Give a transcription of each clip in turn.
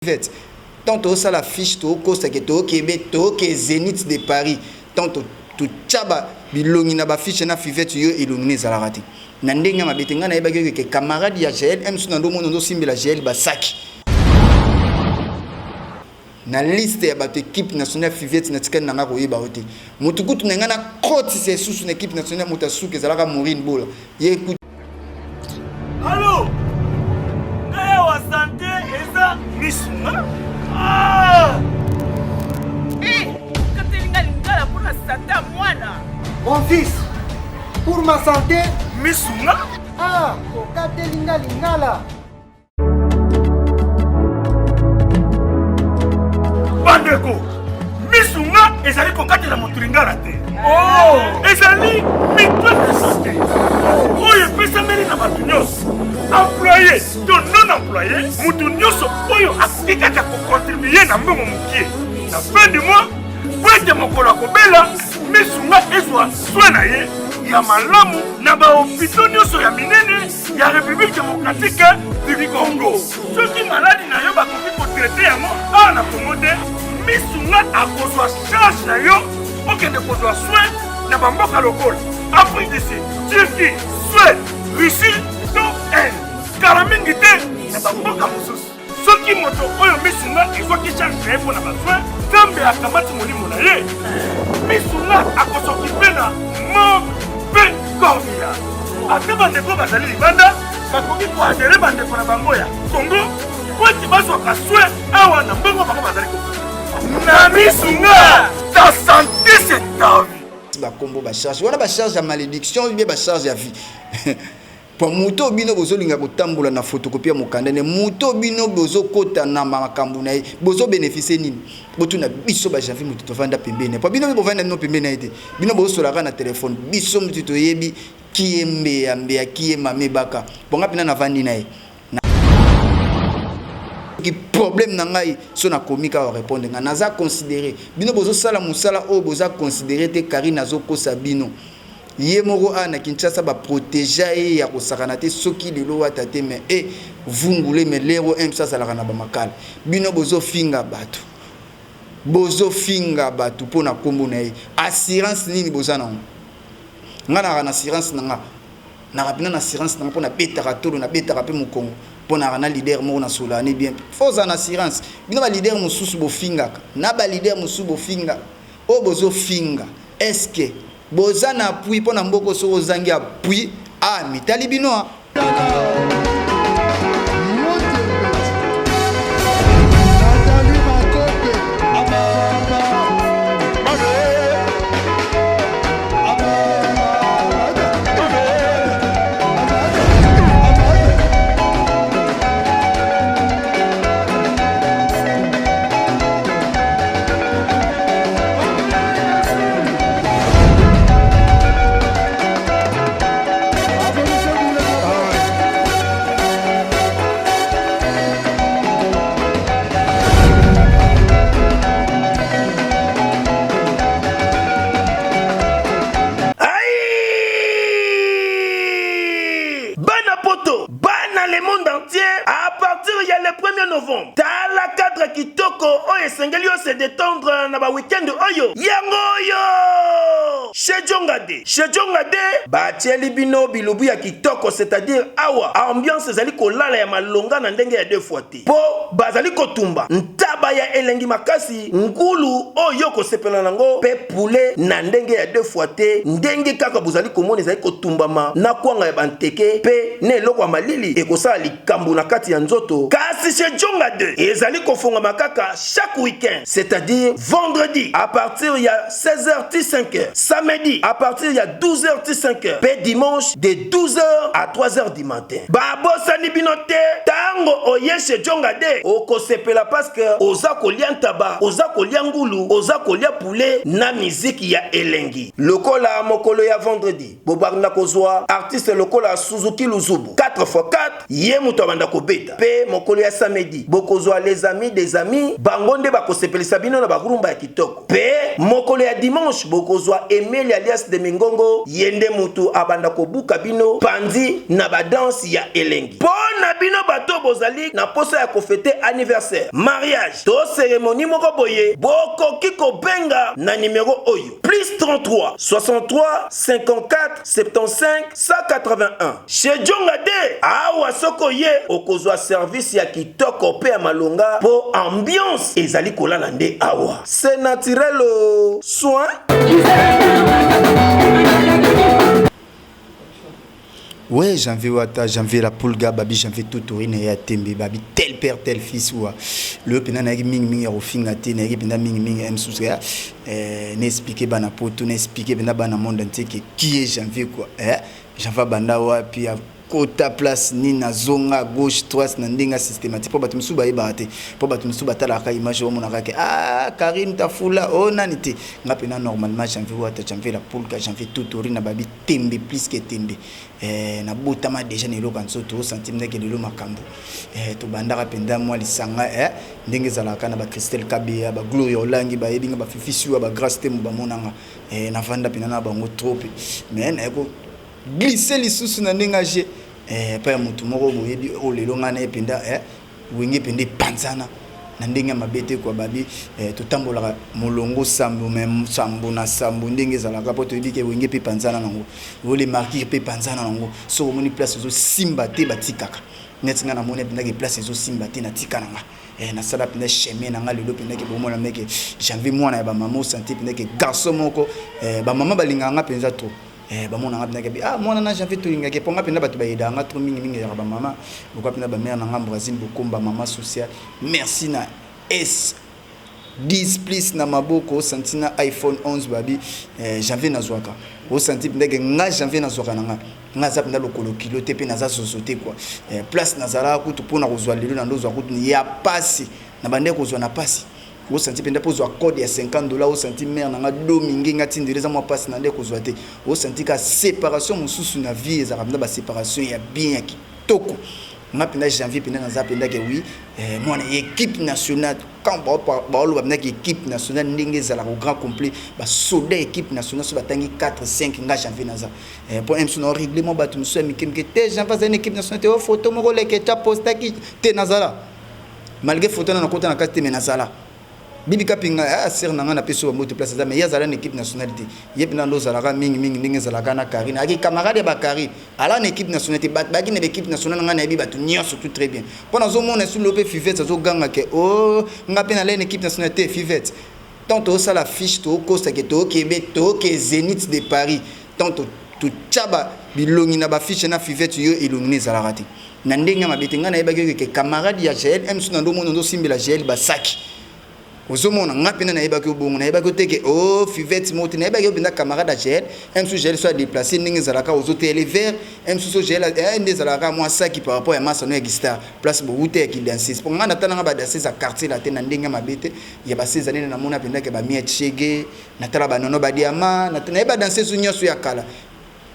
Fivette tant tozosala fiche tokokosa ke tokebe toke zenith de Paris tant totya ba bilongi na ba fiche na Fivette yo elongi na ezalaka te na ndenge ya mabe te ngai nayebaki yo ke camarade ya Jael msu na ndomona ozosimbela Jael basaki na liste ya bato equipe nationale Fivette natikali na ngai koyeba yo te motu kutu na ngai nakotisa esusu na equipe nationale moto ya suka ezalaka Maureen Bola ye Allo Ngai awa sante eza misunga ah! Eh, kateli nga lingala mpo na sante ya mwana. Mon fils, pour ma santé misunga ah, okateli nga lingala. Bandeko, misunga ezali kokatela moto lingala te. Oh! Ezali mutuelle de santé oyo epesameli na bato nyonso, employe to non employe, moto nyonso oyo akoki kaka kokontribue na mbongo mokie na fin du mois mpo ete mokolo akobela misunga ezwa soin na ye ya malamu na bahopito nyonso ya minene ya Republique democratique du Congo. Soki maladi na yo bakoki kotraite yango awa na Congo te, misunga akozwa charge na yo okende kozwa soin na bamboka lokola Afrique du Sud, Turquie, Suède, Russie to Inde. Kala mingi te na bamboka mosusu. Soki moto oyo misunga ezwaki charge na ye mpo na basoin, Nzambe akamati molimo na ye. Misunga akosokipe na morgue mpe corbillard. Ata bandeko bazali libanda bakoki koadere bandeko na bango ya Congo mpo ete bazwaka soin awa na mbongo bango bazali kofuta. Na misunga, ta sante c'est ta vie. Bakombo ba charge wana, ba charge ya malédiction ou bien ba charge ya vie. Po moto oyo bino bozolinga kotambola na photocopie ya mokanda ne moto oyo bino bozokota na makambo na ye bozo beneficie nini? Botuna biso ba janvier moto tovanda pembeni po bino bovanda bino pembeni na ye te bino bozosolaka na telefone biso moto toyebi kiye mbeya mbeya kiye mame baka po nga pena navandi na ye ki problème na ngai so nakomi kaka répondre ngai naza considere bino bozosala mosala oyo boza considere te Karine azokosa bino Ye moko awa na Kinshasa ba protegea ye ya kosakana te soki lelo wata te mais eh vungule mais lero ems azalaka na ba makala bino bozo finga batu bozo finga batu pona kombo na ye assurance nini boza na ngo nga naka na assurance na nga naka pena na assurance na nga pona betaka tolo na betaka pe mokongo pona naka na leader moko na solani bien faut ozala na assurance bino ba leader mosusu bofingaka na ba leader mosusu bofinga oyo bozo finga est ce que Boza na appui pona mboko soki ozangi appui ah mitali bino ah. Bana poto bana le monde entier à partir ya le 1er novembre tala cadre kitoko oyo esengeli yo se détendre na ba week-end oyo yango oyo chez Djongade chez Djongade batieli bino bilubu ya kitoko c'est-à-dire awa ambiance ezali kolala ya malonga na ndenge ya deux fois te mpo bazali kotumba ntaba ya elengi makasi ngulu oyo okosepela nango mpe poulet na ndenge ya deux fois te ndenge kaka bozali komona ezali kotumbama na kwanga ya banteke mpe na eloko ya malili ekosala likambo na kati ya nzoto kasi chez Djonga 2 ezali kofongama kaka chaque week-end c'est-à-dire vendredi à partir ya 16h ti 5h samedi à partir ya 12h ti 5h mpe dimanche de 12h à 3h du matin babosani bino te ntango oye chez Djonga 2 okosepela parce que oza kolia ntaba oza kolia ngulu oza kolia poulet na miziki ya elengi lokola mokolo ya vendredi bobanda kozwa artiste lokola Suzuki Luzubu 4x4 ye moto abanda kobeta mpe mokolo ya samedi bokozwa les amis des amis. Famille, bango nde bakosepelisa bino na ba rumba ya kitoko. Pe mokolo ya dimanche bokozwa Emelia alias de Mingongo, ye nde mutu abanda kobuka bino panzi na ba danse ya elengi. Po na bino bato bozali na posa ya kofete anniversaire, mariage to ceremonie moko boye, bokoki kobenga na numero oyo, plus 33 63 54 75 181. Chez Djonga de awa soki oye okozwa service ya kitoko pe ya malonga po ambiance ezali kolala nde awa. C'est naturel oh. Soin. Ouais, janvier wata, janvier la pulga, babi janvier tout orine ya tembe, babi tel père tel fils wa. Le pena na mingi mingi ya kofinga te, na pena mingi mingi m sous ya eh na expliquer bana poto, na expliquer pena bana monde entier que qui est janvier quoi. Eh janvier banda wapi kota place nini azonga gauche droite na ndenge systématique po bato mosusu bayebaka te, po bato mosusu batalaka image omonaka ke ah Karine Tafula oh nani te. Nga pena normalement janvier wata, janvier la pulga, janvier tout orine babi tembe plus que tembe. Eh, nabotama deja na eloko ya nzoto osanti ndenge lelo makambo eh, tobandaka mpenza mwa lisanga eh, ndenge ezalaka na bacristel kabeya bagloria olangi bayebi nga bafifi siwa bagrace temo bamonanga eh, navanda mpenza na bango trop mais naye koglisse lisusu na ndenge age eh, epai ya motu moko boyebi oyo lelo ngai naye mpenza eh, Wenge mpenza epanzana na ndenge ya mabe te kwa babi eh, totambolaka molongo sambo me sambo na sambo ndenge ezalaka mpo toyebi ke wenge mpe epanzana nango ole marquir mpe epanzana nango. Soki omoni place ezosimba te batikaka neti nga namoni mpenzake place ezosimba te natika na nga eh, nasala mpenza chemin na nga lelo mpenzake bomona meke janvier mwana ya bamama osante mpenzake garçon moko eh, bamama balingaka nga mpenza trop. Eh, bamona nga mpenza ke ah mwana na janvier tolingaki mpo nga mpenza bato bayedaka nga trop mingi mingi ezalaka bamama lokola mpenza bamare na nga Brazil Bokomba mama sociale merci na S 10 plus na maboko osanti na iPhone 11 babi eh, janvier nazwaka osanti mpenza ke nga janvier nazwaka na nga nga aza mpenza lokolo kilo te mpe naza zozo te kua eh, place nazalaka kutu mpo na kozwa lelo na ndozwa kutu ya pasi na bandeki kozwa na pasi osanti mpenza mpo ozwa code ya 50 $, osanti mare na nga dominge nga tindela eza mwa mpasi na nde kozwa te. Osanti ka séparation mosusu na vie ezalaka mpenza baséparation ya bien ya kitoko. Nga mpenza janvier mpenza naza mpenza ke oui eh, mwana ya équipe nationale quand baoloba mpenza ke équipe nationale ndenge ezalaka au grand complet basoda équipe nationale so batangi 4 5 nga janvier naza eh, mpo mso na regle mwa bato mosusu ya mike mike te janvier azali na équipe nationale te o photo moko leke ta postaki te nazala malgré photo na nakota na kati te mais nazala bibi kapinga ah sœur na nga na peso ba place eza mais ye azala na équipe nationale te ye mpenza ndo ozalaka mingi mingi ndenge ezalaka na Karine aki camarade ya ba Karine ala na équipe nationale te bato bayaki na équipe nationale nga nayebi bato nyonso tout très bien mpo nazomona esu mpe Fivette azoganga ke o oh, nga mpe nalai na équipe nationale te. Fivette, tant tozosala fiche tokosake tokebe toke Zénith de Paris, tant totya bilongi na bafiche na Fivette yo elongi na ezalaka te na ndenge ya mabe te. Ngai nayebaki ke camarade ya Jael m na ndomona ozosimbela Jael basaki ozomona nga mpenza nayebaki obongo nayebaki te ke o oh, Fivette moko te nayebaki yo mpenza camarade ya Jael m so Jael so adéplace ndenge ezalaka ozotele vert m so Jael eh, nde ezalaka mwa saki par rapport ya masano ya gistar place bowute ya kidanseuse mpo ngai natalanga badanseuse ya quartier la te na ndenge ya mabe te ya baseza nene namona mpenza ke bamiet shege natala banono badiama nayeba danseuse nyonso ya kala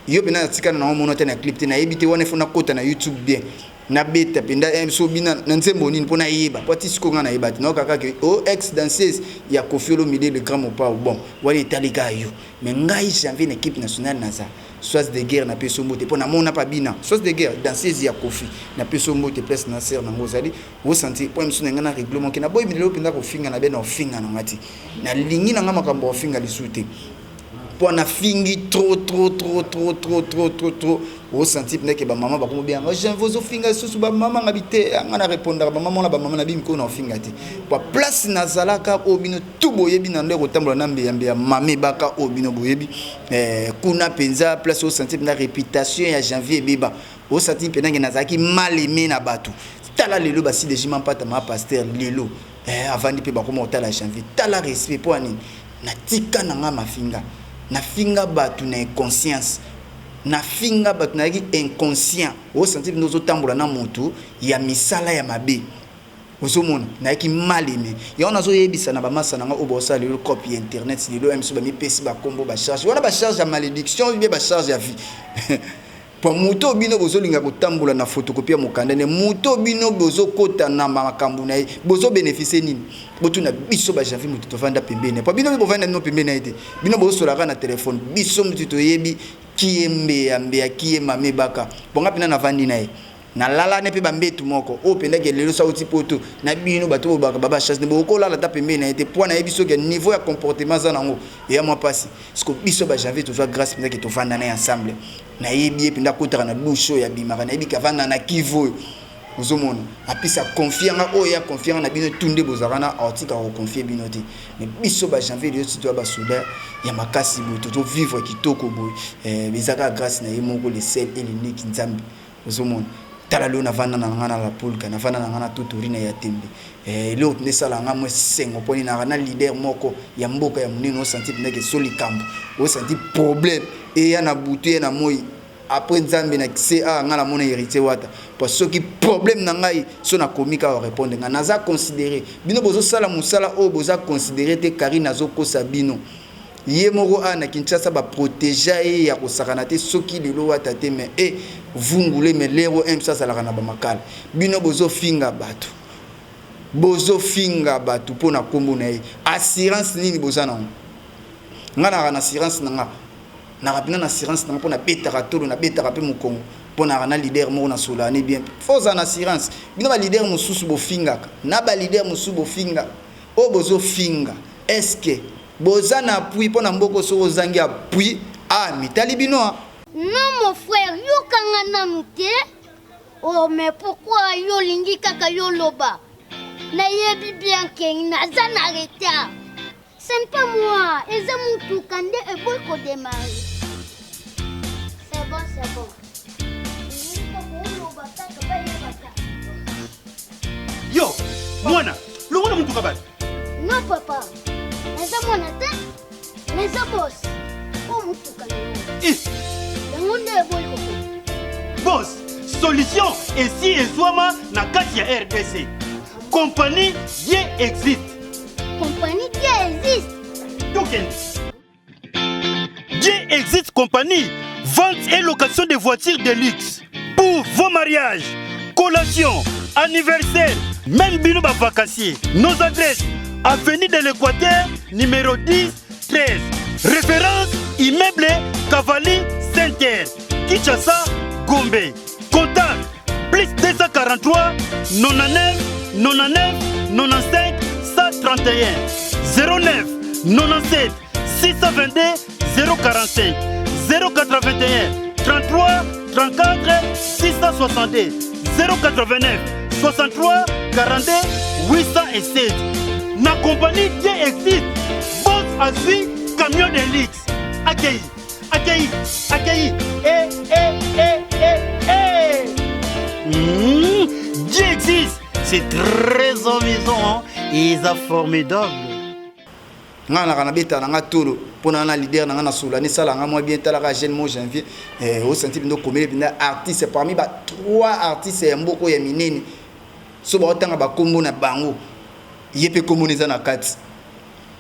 yo mpenza natikana nango mona te na clip te nayebi te wana ifo nakota na YouTube bien nabeta mpenza eh, so bina na nzembo nini mpo nayeba po ati sikoyo ngai nayeba te nayoka kaka o ex danseuse ya Koffi Olomide le grand Mopao. Bon, wana etali kaka yo mais ngai janvier na équipe nationale naza soise de guerre napesi yo mbote mpo namona pa bina soise de guerre danseuse ya Koffi napesi yo mbote place na sere nango ozali osanti po mosusu na ngai na règlement ke naboyi lelo mpenza kofinga na be na ofinga na nga te nalingi na ngai makambo ya kofinga lisusu te mpo nafingi trop trop trop trop trop trop trop trop. Osanti mpenza ke bamama bakomi obenga janvier ozofinga lisusu bamama ngabi te nga na répondaka bamama wana bamama na bimi koyo na ofinga te po place nazalaka oyo bino tu boyebi na nde kotambola na mbeyambe ya mame ebaka oyo bino boyebi eh, kuna mpenza place osanti mpenza réputation ya janvier ebeba osanti mpenza nge nazalaki mal aimé na bato. Tala lelo basile jima mpata ma pasteur lelo eh, avandi mpe bakoma kotala janvier tala respect mpo anini natika na nga mafinga nafinga bato na inconscience nafinga bato nayaki inconscient osanti mpenza ozotambola na motu ya misala ya mabe ozomona nayaki mal aimé. Yango nazoyebisa na bamasa na nga oyo baosala lelo cope ya internet lelo ya miso bamipesi bakombo bacharge wana bacharge ya malédiction bien bacharge ya vie. Po moto oyo bino bozolinga kotambola na photocopie ya mokanda ne, moto oyo bino bozokota na makambo na ye, bozo beneficie nini? Botuna biso ba Janvier moto tovanda pembeni na ye. Po bino mpe bovanda bino pembeni na ye te. Bino bozosolaka na telefone. Biso moto toyebi kiye mbeya mbeya kiye mame baka. Po nga pena navandi na ye. Nalala ne pe ba mbetu moko. Oyo penda ke lelo soki awuti poto na bino batu oyo bolobaka baba chasse ne bokoki kolala ata pembeni na ye te poids nayebi soki niveau ya comportement aza nango eya mwa pasi. Sikoyo biso ba Janvier tozwa grace penza ke tovanda naye ensemble. Nayebi ye penza akotaka na douche oyo abimaka nayebi ke avanda na kivu oyo. Ozomona apesa confie nga oyo ye a confie nga na bino tout nde bozalaka na atika ko confie bino te. Mais biso ba Janvier lelo ti toza ba soda ya makasi boye tozo vivre kitoko boye eh, eza kaka grace na ye moko le seul et l'unique Nzambe. Ozomona tala lelo navanda na nga na la pulga navanda na nga na tutori na ya tembe eh, eloko mpenza esala nga mwa esengo mpo nini naka na leader moko ya mboka ya monene osanti mpenza ke so likambo osanti problème eya na butu eya na moi après nzambe na ca nga namona héritier wata po soki problème na ngai so nakomi kaka répondre nga naza considéré bino bozosala mosala oyo boza considéré te karine azokosa bino Ye moko awa na Kinshasa ba protegea ye ya kosakana te soki lelo wata te mais eh vungule mais lero ems azalaka na ba makala bino bozo finga batu bozo finga batu pona kombo na ye assurance nini boza nango nga naka na assurance na nga naka pena na assurance na nga pona betaka tolo na betaka pe mokongo pona naka na leader moko na solana ne bien faut ozala na assurance bino ba leader mosusu bofingaka na ba leader mosusu bofinga Oyo bozo finga est ce que boza na appui pona mboka oyo soki ozangi appui ah mitali bino ah. Non mon frère yoka nga nanu te oh mais pourquoi yo olingi kaka yo oloba nayebi bien ke naza na retard ce n'est pas moi eza mutuka nde eboyi ko demarrer c'est bon c'est bon Yo, mwana, longola mutuka basi. Non papa, naza mwana te, naza boss. Oyo mutuka na ngai. Eh. Yango nde eboyi kokota. Boss, solution esi ezwama na kati ya RDC. Compagnie Dieu existe. Compagnie Dieu existe. Tokende. Dieu existe compagnie, vente et location de voitures de luxe pour vos mariages, collations, anniversaires, même bino ba vacanciers. Nos adresses, avenue de l'Équateur, numéro 10, 13. Référence, immeuble Cavalli Saint-Terre, Kinshasa, Gombe. Contact, plus 243 99 99 95 131 09 97 622 045 081 33 34 662 089 63 42 807 na compagnie Dieu existe boss azwi camion de luxe akei akei akei e e e e e mmh, Dieu existe c'est très amusant et eza formidable Nga naka na beta na nga tolo pona na leader na nga na sola ne sala nga moi bien tala ka jeune mo janvier eh o senti bindo komele binda artiste parmi ba trois artistes ya mboko ya minene so ba otanga ba kombo na bango ye pe kombo eza na kati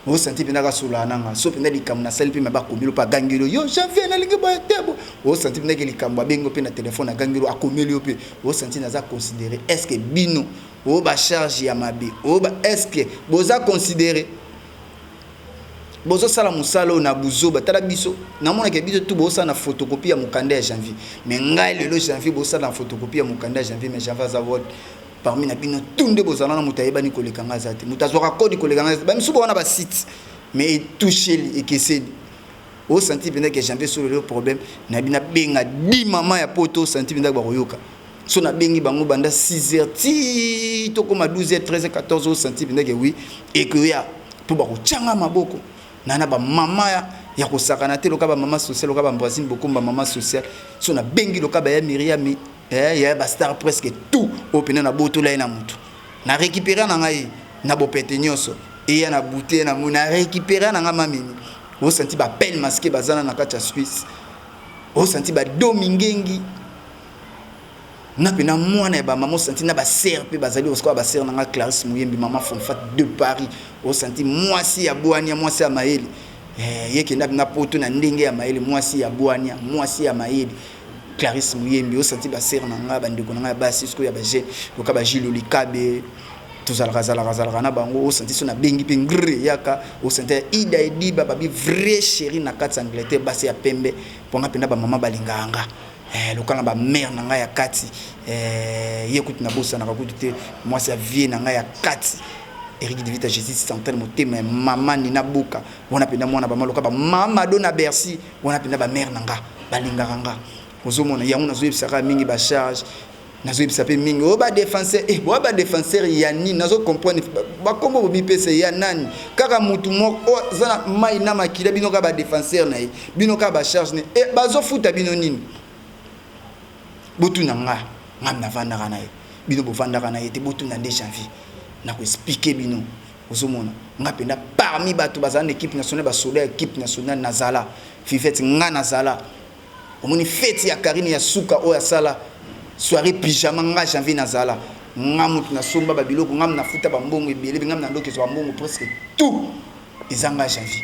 o senti binda ka sola na nga so pinda likambo na sali pe ma ba komelo pa gangelo yo janvier na lingi ba te bo o senti binda ke likambo abengo pe na téléphone na gangelo akomeli yo pe o senti naza considérer est-ce que bino Oh ba charge ya mabe. Oh ba est-ce que boza considérer? Bozo sala musala oyo na buzoba tala biso namona ke biso tout bosala na photocopie ya mukanda ya janvier mais ngai lelo janvier bosala na photocopie ya mukanda ya janvier mais janvier aza world parmi na bino tout nde bozala na moto ayebani koleka ngai aza te moto azwaka kode koleka ngai ba misusu wana ba site mais etoucheli ekeseni osanti mpenza ke janvier solo lelo problème na bino abenga di mama ya poto osanti mpenza bakoyoka So na bengi bango banda 6 heures ti tokoma 12 heures 13 heures 14 heures santi mpenza ke oui ekoya mpo bakotyanga maboko na na bamama ya, ya kosakana te loka bamama sociale loka bambrasine bokomba mama sociale so nabengi loka baya miriami eh, ya bastar presque tout oyo mpenza nabotola ye na motu na récupéra na ngai na bopete nyonso eya na bute na moi na récupéra na ngai mamimi osanti bapele maske bazana na kati ya suisse osanti badomingengi Nga pena mwana ya ba mama osanti na ba sœur pe bazali osikola ba sœur na nga Clarisse Muyembi maman Fonfat de Paris osanti mwasi ya bwania mwasi ya mayele eh, ye kenda na poto na ndenge ya mayele mwasi ya bwania mwasi ya mayele. Clarisse Muyembi, osanti ba sœur na nga, bandeko na nga ya basi sikoyo ya ba jeune, loka ba Gilles Olikabe, tozalaka zalaka zalaka na bango, osanti so nabengi mpe ngre yaka, osanti ya Ida Ediba babi vrai chérie na kati ya Angleterre, basi ya pembe, mpo nga mpenza bamama balingaka nga. Loka na ba mère na nga ya kati, ye kutu nabosanaka kutu te, mwasi ya vie na nga ya kati. Eric Divita Jesus Central motema ya mama Nina Buka wana mpenza mwana bama loka ba mama do na Bercy wana mpenza ba mère na nga balingaka nga ozomona yango nazoyebisaka mingi ba charge nazoyebisa mpe mingi oyo ba défenseur eh boa ba défenseur ya nini nazo comprendre bakombo bomipesa ya nani kaka mutu moko oyo aza na mai na makila bino kaka ba défenseur na ye bino kaka ba charge ne eh bazofuta bino nini botuna nga nga navandaka na ye bino bovandaka na ye te botuna nde janvier nakoexpliquer bino ozomona nga mpenza parmi bato bazala na équipe nationale basoda ya équipe nationale nazala fivete nga nazala omoni feti ya Karine ya suka oyo asala soirée pyjama nga janvier nazala nga mutu nasomba babiloko nga nafuta bambongo ebele nga nandokezwa bambongo presque tout eza nga janvier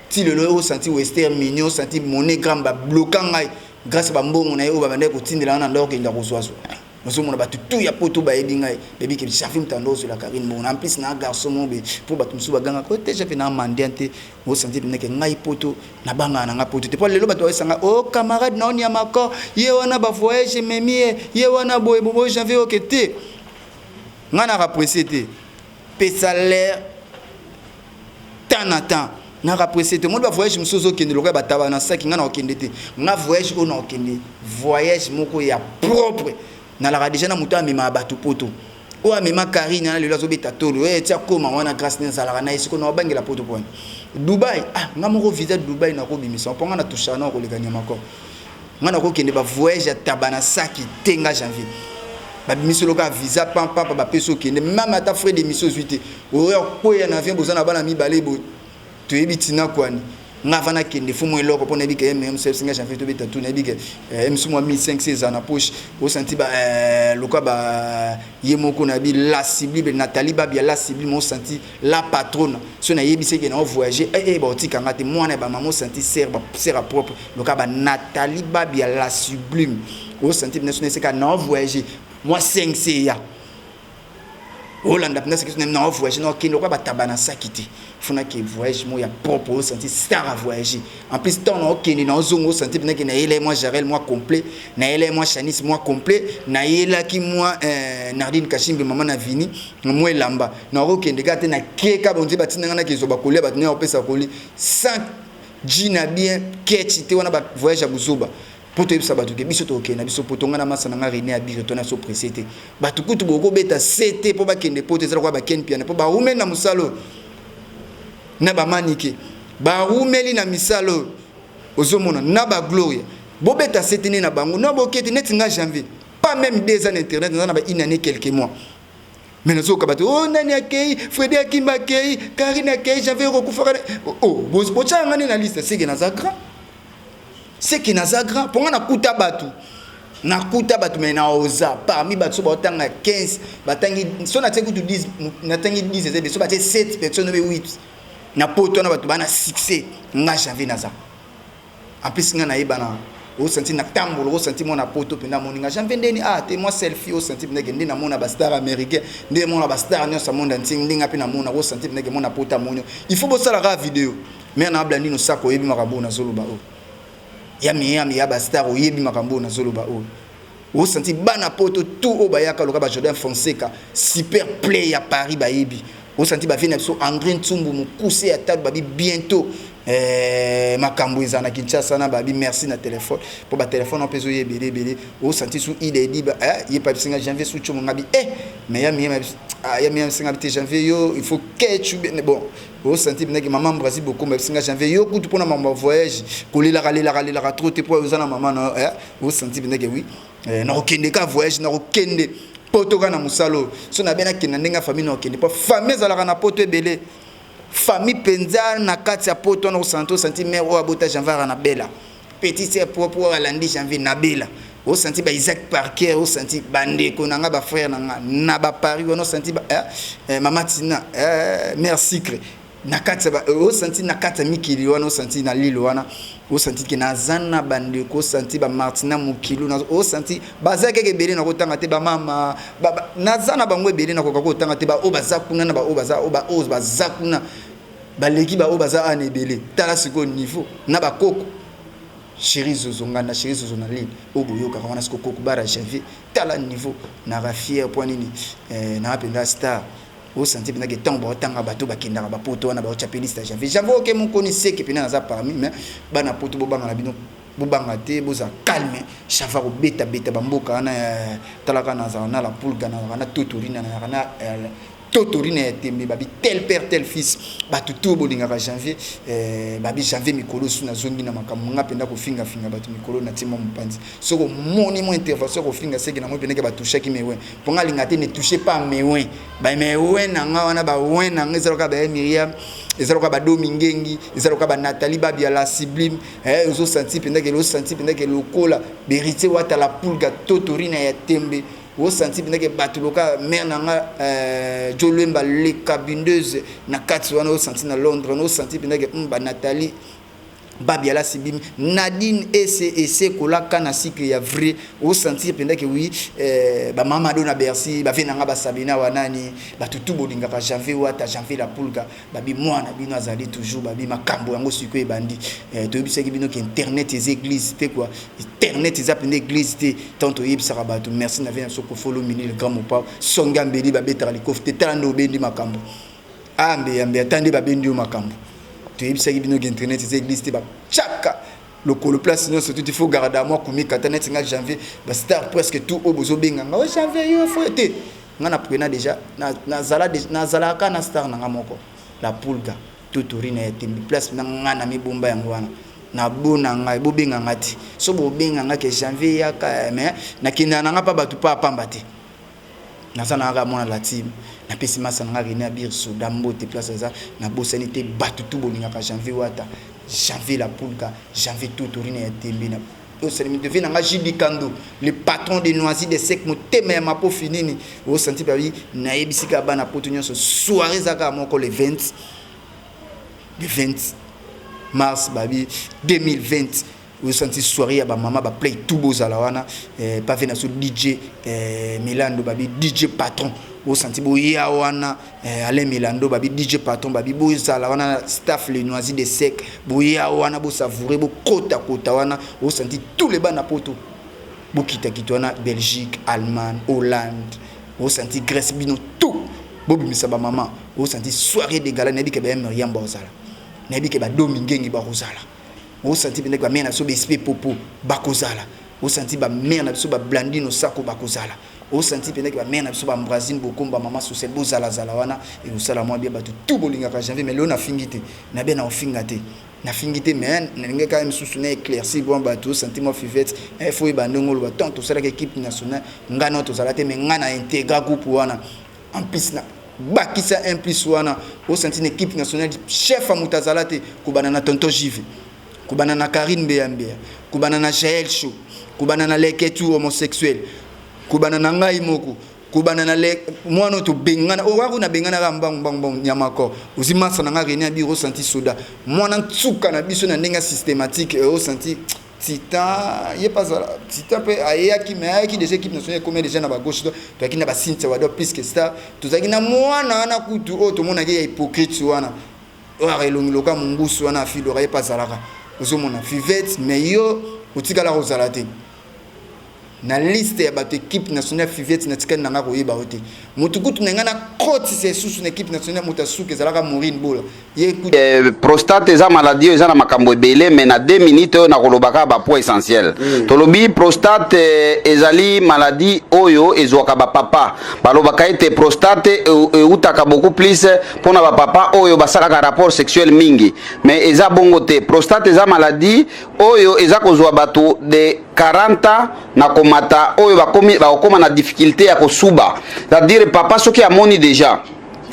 ti lelo osanti wester mini osanti monegram babloka ngai grâce bambongo na ye oyo babandaki kotindela nga na ndako okenda kozwazwa ozomona bato tu ya poto bayebi ngai bayebi ke janvier moto ando ozwela Karine mbongo en plus na garçon moko boye mpo bato mosusu bagangaka o te janvier na mendiant te osanti mpenza ke ngai poto nabangaka na ngai poto te mpo lelo bato bayesanga o camarade na oniamako ye wana bavoyage ememi ye ye wana boye boboye janvier oke te ngai naka presse te pesa l'air temps na temps naka presse te omoni bavoyage mosusu ozokende lokola bataba na saki ngai nakokende te nga voyage oyo nakokende voyage moko ya propre nalaka deja na moto amemaka bato poto oyo amema Karine na lelo azobeta tolo e tia koma wana grâce ne azalaka na ye sikoyo naobangela poto pwani Dubai ah nga moko visa Dubai nakobimisa mpo nga na tushaka na koleka nyamako nga nakokende bavoyage ya taba na saki te nga janvier babimisi loka visa pampampa bapesi okende meme ata frais d'émission ozwi te oya kweya na avion boza na bana mibale boye toyebi ntina kwani nga ava nakende fu mwa eloko mpo nayebi ke mmc nga janvier tobeta tu nayebi ke msu mwa 1500 eza na poche osanti ba loka ba ye moko nayebi la sublime Nathalie Babia la sublime osanti la patronne so nayebisi eke na voyager eh eh baotika nga te mwana ya bamama osanti sere sere propre loka ba Nathalie Babia la sublime osanti bina so naseka na voyager mwa 5 ya olanda mpenza soki na voyage na okende lokola bataba na saki te funaki voyage moko ya propre osanti star a voyager en plus ntango na okende na ozonga osanti mpenza ke nayelaki mwa Jarel mwa complet, nayelaki mwa Chanis mwa complet, nayelaki mwa Nardine Kashimbe mama na Vini mwa elamba nakokende kaka te nakeka bonzi batindanga nakezwa bakolia bato naye kopesa koli sans jina bien ketch te wana ba voyage ya buzoba mpo toyebisa bato ke biso tokokende na biso poto. Ngai na masa na ngai René Abire to na so presse te. Bato kutu bokobeta se te mpo bakende poto eza lokola bakeni piana mpo barumeli na mosala oyo na bamanike barumeli na misala oyo ozomona na bagloria bobeta se te nde na bango na bokete neti nga janvier pas même 2 ans na internet naza na ba une année quelques mois mais nazoyoka bato o nani akei Fredi Akimba akei Karine akei janvier okokufaka oh, botyaka nga nde na liste seke naza grand seke naza grand mpo nga nakuta bato nakuta bato me na oza parmi bato so baotanga 15 batangi so natie kutu 10 natangi 10 eza ebe so batie 7 personne obe 8 na poto wana bato bana succès nga janvier naza en plus nga nayebana osanti na tambola osanti mwana poto mpenza amoni nga janvier ndeni ah te mwa selfie osanti mpenza ke nde namona bastar américain nde mona bastar nyonso ya monde entier nde nga mpe namona osanti mpenza ke mwana poto amoni il faut bosala kaka video mare na Blandine Osaka oyebi makambo oyo nazoloba oyo ya Miami ya bastar oyebi makambo oyo nazoloba oyo osanti bana poto tout oyo bayaka loka ba Jordan Fonseca super play ya Paris bayebi osanti bavie na biso André Ntsumbu mokuse ya talo babi bientôt makambo eza na Kinshasa na babi merci na telefone mpo batelefone mpe ezoya ebele ebele osanti su ida ediba ye pa bisinga janvier su tiomo ngabi eh mais ya miye ya miye bisinga te janvier yo il faut ketch bon osanti mpendaki mama Brazil bokomba bisinga janvier yo kutu mpona mambo ya voyage kolelaka lelaka lelaka trop te mpo oza na mama na osanti mpendaki oui nakokende ka voyage nakokende poto kaka na mosala oyo so nabe nakende na ndenge ya famille nakokende mpo famille ezalaka na poto ebele famille mpenza na kati ya poto wana osanti osanti mare oyo abota janvier na bela petit sœur propre oyo alandi janvier na bela osanti ba Isaac Parker osanti bandeko na nga bafrère na nga na baparis wana osanti ba, mama Tina mère Sucre. Na kati ya osanti, na kati ya mikili wana, osanti na lilo wana, osanti ke naza na bandeko, osanti bamartina mokilu, osanti baza keke ebele na kotanga te, bamama naza na bango ebele nakoka kotanga te. Baoyo baza kuna na baoyo baza, oyo baza kuna baleki baoyo baza ana ebele. Tala sikoyo niveau na bakoko Chéri Zozo, nganda Chéri Zozo na Lille oyo boyokaka wana, sikoyo koko bara Janvier. Tala niveau naka fier mpo nini nanga mpenza star. Osanti mpenza ke ntango baotanga bato bakendaka bapoto wana, baotya mpe liste ya Janvier. Janvier oke mokoni seke mpena naza parmi. Mais bana poto, bobanga na bino, bobanga te, bozala calme. Chava kobetabeta bamboka wana. Talaka, nazala na La Pulga, nazalaka na Totorina, nazalaka na Totorina ya tembe. Babi tel père tel fils. Bato to bolingaka Janvier, babi Janvier mikolo su nazongi na makambo nga mpenza kofingafinga bato. Mikolo natie mwa mopanzi. Soki omoni mwa intervention kofinga, seke nango mpendeke batouchaki mewe, mpo nga alinga te. Ne touche pas mewe, bamewe na nga wana, bawe na nga eza loka baya Miriam, eza loka badomi ngengi, eza loka banathalie Babia la sublime. Ozosanti mpendake, osanti mpendake lokola Beritier Wata, La Pulga, Totorina ya tembe. Osanti mpendake bato loka mare na nga Jolwemba leka bindeuse na kati wana. Osanti na Londres wana, osanti mpendake banathalie Babiala Sibimi, Nadine ese ese kolaka na cycle ya vrai. Osentir mpenza ke oui, bamama do na Bercy, bave na nga, basabina wanani, bato tu bolingaka Janvier Wata, Janvier La Pulga, babi mwana bino azali toujours. Babi makambo yango sikoyo ebandi. Toyebisaki bino ke internet eza église te quoi, internet eza mpenza église te. Tant toyebisaka bato, merci na vie na biso Kofolo Mini, le grand mopao songe ambeli babetaka likofi te. Tala nde obendi makambo ambe ambe, ata nde babendi yo makambo. Toyebisaki bino ke internet eza église te, batiaka lokolo place nyonso tout. Il faut garder mwa kumika ata neti nga Janvier. Bastar presque tout oyo bozobenga nga o Janvier, yo fo te. Nga na prena déjà, nazalaka na star na nga moko, La Pulga, Totorina ya tembe. Place na nga na mibomba yango wana, nabona ngai, bobenga nga te. So bobenga nga ke Janvier yaka, mais nakendaka na nga mpa bato pa apamba te. Naza na kaka mwana la team. Napesi masa na nga René Abir Soda mbote place aza. Nabosani te bato tu bolingaka Janvier Wata, Janvier La Pulga, Janvier Totorina ya tembe. Na osalemi deve na nga JB Kando, le patron de Noisy de Sec, motema ya mapofi nini. Osanti babi nayebisi kaka bana poto nyonso, soirée eza kaka moko, le 20, le 20 mars, babi 2020. Osanti soirée ya bamama baplay tout, bozala wana. Pave na so DJ Milando, babi DJ patron, osanti boya wana. Alain Milando, babi DJ patron, babi bozala wana. Staff le Noisy de Sec, boya wana, bosavoure, bokotakota wana. Osanti tous les bana poto bokitakita wana, Belgique, Allemagne, Hollande, osanti Grèce, bino tout bobimisa bamama. Osanti soirée de gala. Nayebi ke baya Miriam bakozala, nayebi ke badomi ngengi bakozala. Osanti mpenza bamare na biso baespe popo bakozala. Osanti bamare na biso bablandine osako bakozala. Osanti mpenza bamare na biso baambrasine bokomba, mama social, bozalazala wana. Ekosala mwa bien. Bato tu bolingaka Janvier, mais lelo nafingi te, nabe na ofinga te, nafingi te, mais nalingi kaka misusu na éclairci bon bato. Osanti mwa fivete, fo oyeba ndenge oloba. Tant tosalaka équipe nationale, ngai na tozala te, mais ngai na intégra groupe wana. En plus na bakisa un plus wana. Osanti na équipe nationale, chef ya moto azala te, kobanda na tonton Jive, kobanda na Karine Mbeyambeya, kobanda na Jael Show, kobanda na Leketu homosexuel, kobanda na ngai moko, kobanda na mwana oyo tobengana oyo kaka nabenganaka mbangu mbangu mbangu nyamakor ozwi masa na nga René Abir. Osanti soda mwana ntsuka na biso na ndenge ya systématique. Osanti Titan, ye mpe azala Titan mpe ayaki, mais ayaki déjà équipe nationale ekomi déjà na bagauche. Toyaki na baCynthia Wado plus que star. Tozalaki na mwana wana kutu oyo tomonaki ya hypocrite wana, oyo aka elongi loka mongusu wana, afilora, ye mpe azalaka. Ozomona Fivete, mais yo otikala kozala te na liste ya bato équipe nationale. Fivete, natikali na nga koyeba yo te. Motu kutu na ngai nakotisa lisusu na équipe nationale, moto asuka ezalaka Maurine Bola ye. Prostate eza maladie oyo eza na makambo ebele, mais na 2 minutes oyo nakolobaka bapoint essentiel. Tolobi prostate ezali maladie oyo ezwaka bapapa. Balobaka ete prostate eutaka beaucoup plus mpona bapapa oyo basalaka rapport sexuel mingi, mais eza bongo te. Prostate eza maladie oyo eza kozwa bato de 40 ans na komata, oyo bakokóma na difficulté ya kosuba. C'est-à-dire papa soki amoni déjà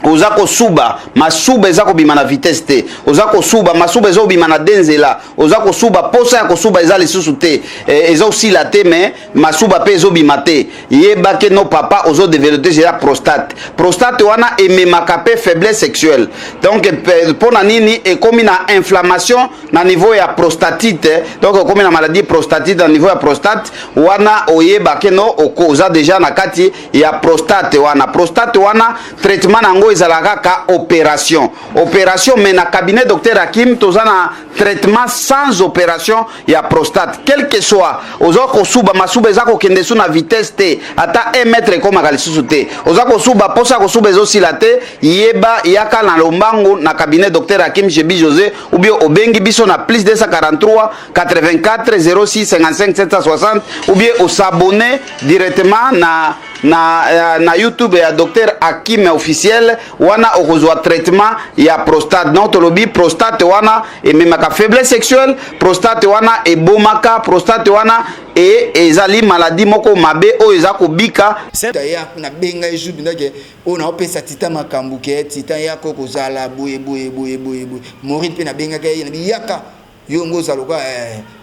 Oza kosuba, masuba eza kobima na vitesse te. Oza kosuba, masuba eza kobima na de nzela. Oza kosuba, posa ya kosuba eza lisusu te, eza osila te, mais masuba mpe ezobima te. Yeba ke no papa, ozodevelope déjà prostate. Prostate wana ememaka mpe faiblesse sexuelle. Donc mpo na nini? Ekomi na inflammation na niveau ya prostatite. Donc okomi na maladie prostatite na niveau ya prostate wana. Oyeba ke no oza déjà na kati ya prostate wana. Prostate wana, traitement na yango ezalaka kaka opération, opération. Mais na cabinet docteur Hakim, toza na traitement sans opération ya prostate. Quel que soit oza kosuba, masuba eza kokende su na vitesse te, ata 1 mètre ekomaka lisusu te. Oza kosuba, posa ya kosuba ezosila te, yeba, yaka na lombangu na cabinet docteur Hakim Jebi José, ou bien obengi biso na plus 243 84 06 55 760, ou bien osabonne directement na YouTube ya docteur Hakim officiel. Wana okozwa traitement ya prostate. Donc tolobi prostate wana ememaka faiblesse sexuelle, prostate wana ebomaka, prostate wana ezali maladie moko mabe oyo eza kobika. Ya nabenga ye jour bindake oyo naopesa Titan makambo ke Titan yaka kozala boye boye boye boye boye. Maurine mpe nabengaka ye, nabi yaka yo ngo ozala loka,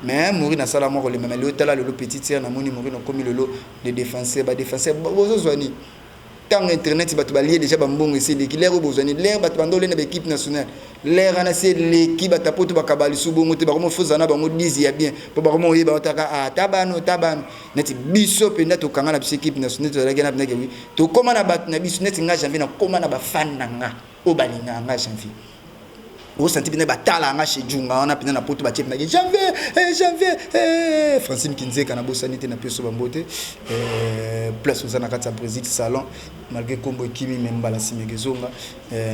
mais Maurine asala moko lemema. Lelo tala, lelo petite sœur, namoni Maurine okomi lelo le défenseur, badéfenseur bozozwa nini? Ntango internet, bato balie déjà bambongo, esi eleki. L'heure oyo bozwani, l'heure bato banda olenda baéquipe nationale, l'heure wana si eleki. Bato apoto bakaba lisu bongo te, bakoma fozala na bango 10 ya bien mpo bakoma oyeba otaka ata bano ta bano. Neti biso mpenza tokanga na biso équipe nationale, tozalaki na mpendake wi tokóma na bato na biso. Neti nga Janvier, nakóma na bafan na nga oyo balingaka nga Janvier. Osanti mpena batala nga chez Junga wana mpena na poto, batie mpena Janvier, Janvier, Francine Kinzeka, nabosani te na peso bambo te. Place oza na kati ya Brésil salon, malgré nkombo ekimi, me mbala nsima ekezonga.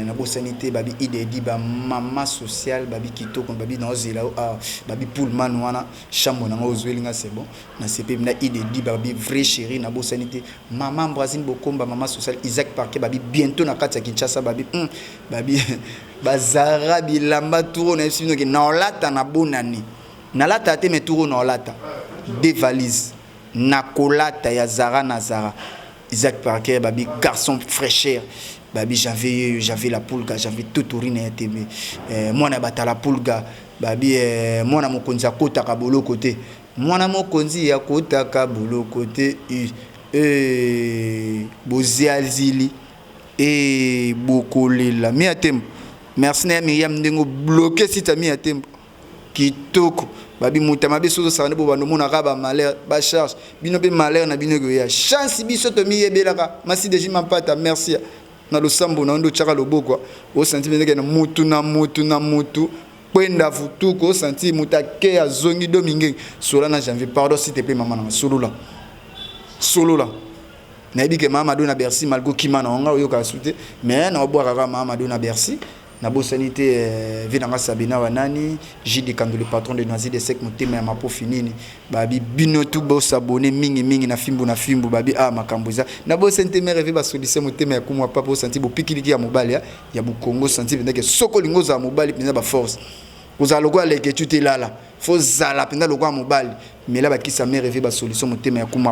Nabosani te babi idedi, bamama sociale, babi kitoko, babi naozela awa, babi pullman wana, chambre nanga ozweli nga, c'est bon, nasepe na idedi, babi vrai chéri. Nabosani te mama Ambroisine Bokomba, mama sociale Isaac Parke, babi bientôt na kati ya Kinshasa, babi babi bazara bilamba turo na yebisi bino ke naolata na bonane, nalata te, me turo naolata deux valises, nakolata ya Zara na Zara. Isaac Parker, babi garçon fraîcheur, babi Janvier, Janvier la pulga, Janvier totorine ya tembe, mwana batala pulga, babi mwana mokonzi akotaka boloko te, mwana mokonzi akotaka boloko te. Boziazili bokolela mi ya tembo. Merci na ya Miriam, ndenge obloke site ya mi ya tembo kitoko. Babi moto mabe soki ozosala nde bo bando omonaka bamalheur, bacharge bino mpe malheur na bino ekoya. Chance biso tomiyebelaka. Masi deji mampata, merci na losambo na yo nde otyaka loboko, osanti mpe na mutu na mutu na mutu kwenda futuku, osanti moto ake azongi domingue sola na Janvier. Pardon, s'il te plaît, mama nanga, solola, solola. Nayebi ke mama Mado na Bercy, malgré okima na wanga oyokaka su te, mais naobwaka kaka mama Mado na Bercy. Nabosani te vi nanga Sabina Wanani Jidi Kando, le patron de Noisy de Sec, motema ya mapofi nini. Babi bino tu bosabone mingimingi na fimbu na fimbu, babi a makambo eza. Nabosani te mere vi basolution, motema ya kumwa papa, osanti bopikiliki ya mobali ya bokongo, santi mpenzake soki olingi ozala mobali mpenza, baforce kozala lokola leketu te, lala fo zala mpenza lokola mobali. Mela bakisa mere vi basolution, motema ya kumwa.